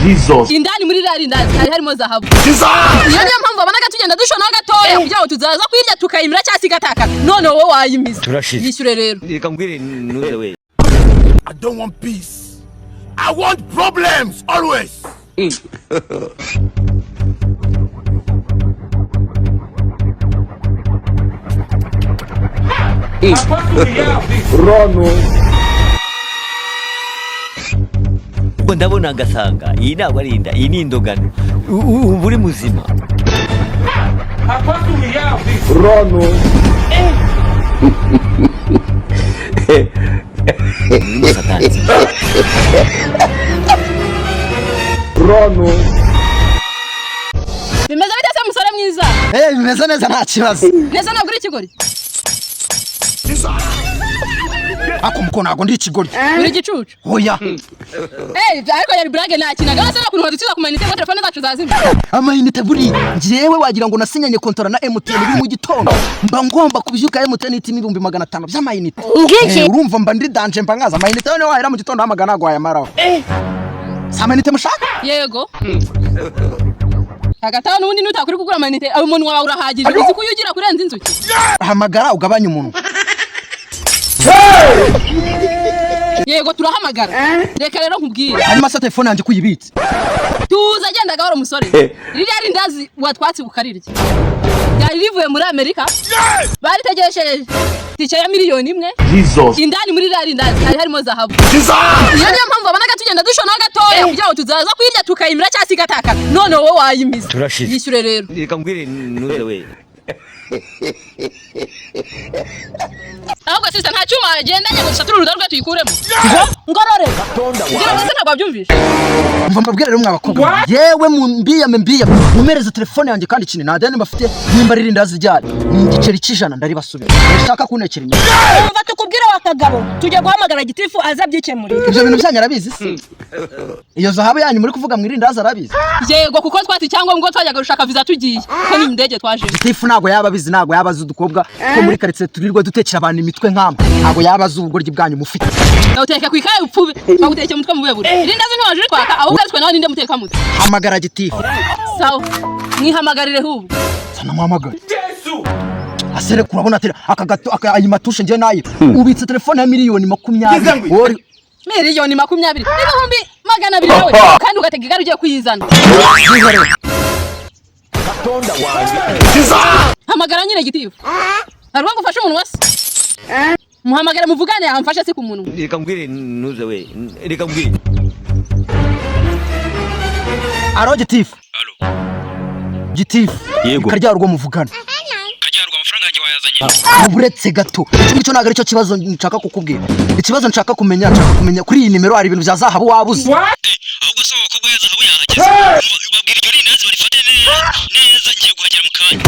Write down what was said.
Jesus. Indani muri ririya rindazi hari harimo zahabu. Iyo niyo mpamvu wabonaga tugenda dushonaho gatoya kugira ngo tuzaza kuyirya tukayimira cyangwa se igatakara. None wowe wayimize. Turashize. Yishyure rero. Reka mbwire nuze we. I don't want peace. I want problems always. Ubwo ndabona ngasanga iyi ntabwo ari inda, iyi ni indogano. Uba uri muzima. Urimo satani. Bimeze bite se, musore mwiza? Eh, bimeze neza, nta kibazo. Neza, ntabwo uri ikigori? Ako muko, ntabwo ndi ikigoryi. Uri igicucu. Oya. Eh, ariko yari blague, nakinaga. None se nta kuntu badukiza ku mayinite ngo telefone zacu zazimye? Amayinite buriya njyewe wagira ngo nasinyanye kontara na MTN. Buri mu gitondo mba ngomba kubyuka, MTN itima 500,000 by'amayinite. Ngiki? Eh, urumva mba ndi danger, mba nkaza amayinite. Noneho wahera mu gitondo hamagara, ntabwo wayamaraho. Si amayinite mushaka? Yego. Hagati aho n'ubundi nutakuri kugura amayinite, umunwa wawe urahagije. Uzi ko uyugira kurenza inzuki. Hamagara ugabanye umunwa. Yego, turahamagara. Reka rero nkubwire. Hanyuma se telefone yanjye kuyibitse? Tuza, agenda gahoro, musore. Ririya rindazi watwatsi ukarirya ryari rivuye muri Amerika, baritegeshereje tike ya 1,000,000. Jesus. Indani muri ririya rindazi hari harimo zahabu. Iyo niyo mpamvu wabonaga tugenda dushonaho gatoya kugira ngo tuzaza kuyirya tukayimira cyangwa se igatakara. None wowe wayimize. Turashize. Yishyure rero. Reka mbwire nuze we. Ahubwo sisa, nta cyuma wagendanye ngo dusature uruda rwe tuyikuremo? Ngorore kugira ngo se ntabwo wabyumvishe. Mva mbabwire rero, mwa bakobwa, yewe mbiyame mbiyame, mumereze telefone yanjye. Kandi ikintu nta deni mbafite. Nimba ari irindazi ryari ni igiceri cy'ijana, ndaribasubira. Ndashaka kuntekera inyuma. Umva tukubwire wa kagabo, tujya guhamagara gitifu aza abyikemurira. Ibyo bintu byanyu arabizi se? Iyo zahabu yanyu muri kuvuga mu irindazi arabizi? Yego, kuko twatse icyangombwa twajyaga gushaka viza tugiye ko ni indege twaje. Gitifu ntabwo yaba abizi, ntabwo yaba azi udukobwa two muri karitsiye turirwa dutekera abantu imitwe nk'amwe. Ntabwo yaba azi ubugoryi bwanyu mufite. Nawuteka ku ikaye upfube, twaguteke umutwe mu bubebure. Irindazi ntiwaje uritwaka, ahubwo aritwe nawe ninde muteka mutwe? Hamagara gitifu. Sawa, mwihamagarire hubwo. Sanamuhamagara asere. Kurabona tera aka gato aka ayi matushe njye nayo ubitse telefone ya 20,000,000 wori. 20,200,000 nawe kandi ugatega igare ugiye kuyizana. Hamagara nyine gitifu. Hari uwo ngufashe umunwa se? Muhamagare muvugane, yamfashe si ku munwa. Reka mbwire nuze we. Reka mbwire. Aro gitifu. Gitifu. Yego. Karya rwo muvugana. Kajyarwa, amafaranga yanjye wayazanye? Uretse gato, icyo ngicyo ntabwo aricyo kibazo nshaka kukubwira. Ikibazo nshaka kumenya, nshaka kumenya kuri iyi nimero hari ibintu bya zahabu wabuze. Ahubwo se abakobwa ya zahabu yahageze? Umva, babwira iryo rindazi barifate neza neza, ngiye kuhagera mu kanya.